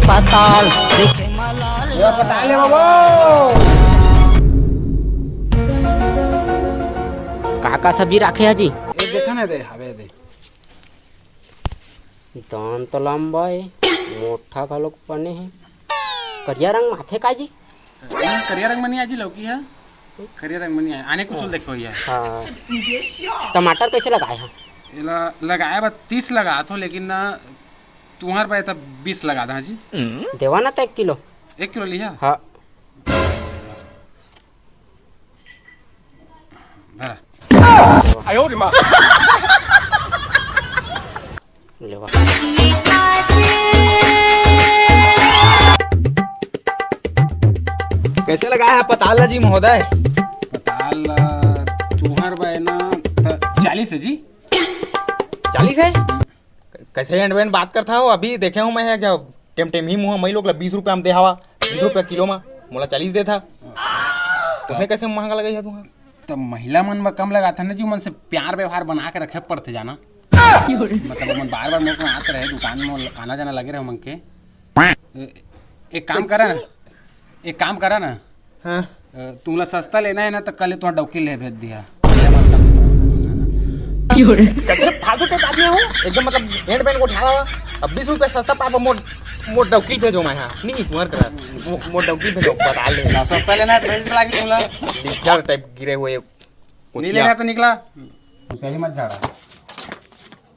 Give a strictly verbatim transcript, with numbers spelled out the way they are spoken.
पताल देखे मलाल। ये पताल हे बाबू। का का सब्जी राखे हे जी? ये देखा ना दे, हवे दे। दान तो लंबा हे, मोटा घलोक बने हे। करिया रंग माथे का जी? हाँ, करिया रंग मनी आजी लौकी है। करिया रंग मनी आए, आने कुछ देखो ये। हाँ। टमाटर कैसे लगाए हैं? एला लगाए बा तीस लगा थो, लेकिन ना तुहर बा त बीस लगा दा जी। देवा ना तो एक किलो। एक किलो लिया? हाँ। धरा। आयो रे माँ। लेवा। कैसे लगाए हे पताल ला जी महोदय? पताल ला तुहर बा ना त चालीस हे जी। चालीस हे? कैसे एंड वेंड बात करता हो? अभी देखे हूँ मैं, जब टेम टेम ही मुँह मई लोग ला बीस रुपया में दे हवा, बीस रुपया किलो में, मोला चालीस देथा। तुमने कैसे महंगा लगाई है तुमने? त महिला मन बर कम लगाथन ना जी, मन से प्यार व्यवहार बना के रखे पड़थे जाना। मतलब, ओमन बार-बार मोर कन आत रहे, दुकान में आना-जाना लगे रहे ओमन के। ए-, एक काम करा ना, एक काम करा ना। हाँ। अ, तुमला सस्ता लेना हे ना, त कल तुमला डौकी ले भेज दिहा। कैसे फालतू टाइप आदमी हो? एकदम, मतलब, एंड पैंट को उठा रहा, अब बीस रुपया सस्ता पाबा, मोर, मोर डौकी भेजो मैं, हाँ। नहीं, तुम्हार करा, मो-, मोर डौकी भेजो, बता ले। ना, सस्ता लेना हे त भेज लागी तुमला। लीचड़ टाइप गिरे हुए। नहीं लेना हे त निकला। सही मत झाड़ा।